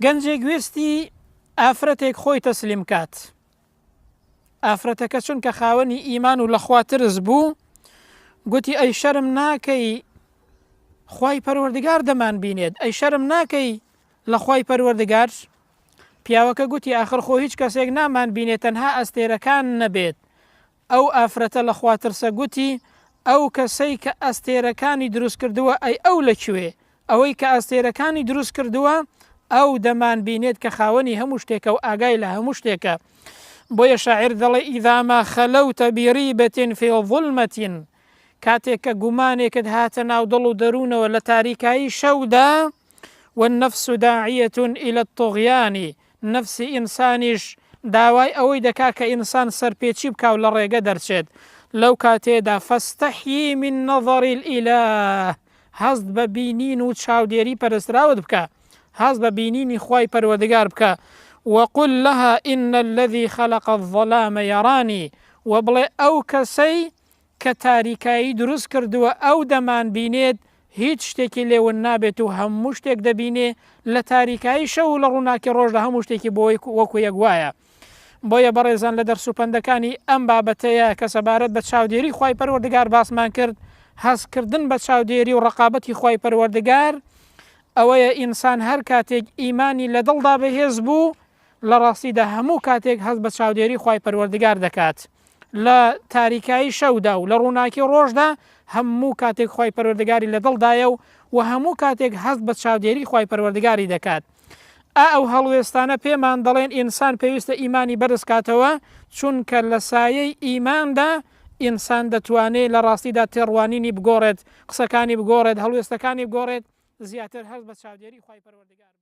گەنجێک ویستی ئافرەتێک خۆی تەسلیم کات. ئافرەتەکە چونکە خاوەنی ئیمان و لەخوا ترس بوو گوتی ئەی شەرم ناکەی خوای پەروەردگار دەمان بینێت ئەی شەرم ناکەی لە خوای پەروەردگار؟ پیاوەکە گوتی ئاخر خۆ هیچ کەسێک نامان بینێت تەنها ئەستێرەکان نەبێت ئەو ئافرەتە لە خوا ترسە گوتی، ئەو کەسەی کە ئەستێرەکانی دروست کردووە ئەی ئەو لە کوێ؟ ئەوەی کە ئەستێرەکانی دروست کردووە ئەو دەمانبینێت کە خاوەنی هەموو شتێکە و ئاگای لە هەموو شتێکە. بۆیە شاعیر دەڵێ، اذا ما خلوت بریبە فی ظلمە، کاتێک کە گومانێکت هاتە ناو دڵ و دەروونەوە لە تاریکایی شەودا، والنفس داعیە الی الطغیان، نەفسی ئینسانیش داوای ئەوەی دەکا کە ئینسان سەرپێچی بکا و لە ڕێگە دەرچێت، لەو کاتەیەدا فاستحیی من نظر الالە هەست بە بینین و چاودێری پەرستراوت بکە، هەست بە بینینی خوای پەروەردگار بکە، وقل لها ان الذی خلق الظلام یرانی وە بڵێ ئەو کەسەی کە تاریکایی دروست کردووە ئەو دەمانبینێت هیچ شتێکی لێ ون نابێت و هەموو شتێک دەبینێ لە تاریکایی شەو و لە ڕووناکی ڕۆژدا هەموو شتێکی بۆ وەکو یەک وایە بۆیە بەڕێزان لە دەرس و پەندەکانی ئەم بابەتەیە کە سەبارەت بە چاودێری خوای پەروەردگار باسمان کرد هەستکردن بە چاودێری و ڕەقابەتی خوای پەروەردگار ئەوەیە ئینسان هەر کاتێک ئیمانی لە دڵدا بەهێز بوو لە ڕاستیدا هەموو کاتێک هەست بە چاودێری خوای پەروەردگار دەکات لە تاریکایی شەودا و لە ڕووناکی ڕۆژدا هەموو کاتێک خوای پەروەردگاری لە دڵدایە و وە هەموو کاتێک هەست بە چاودێری خوای پەروەردگاری دەکات ئا ئەو هەڵوێستانە پێمان دەڵێن ئینسان پێویستە ئیمانی بەرز کاتەوە چونکە لە سایەی ئیماندا ئینسان دەتوانێ لە ڕاستیدا تێڕوانینی بگۆڕێت قسەکانی بگۆڕێت هەڵوێستەکانی بگۆڕێت زیاتر هەست بە چاودێری خوای پەروەردگار.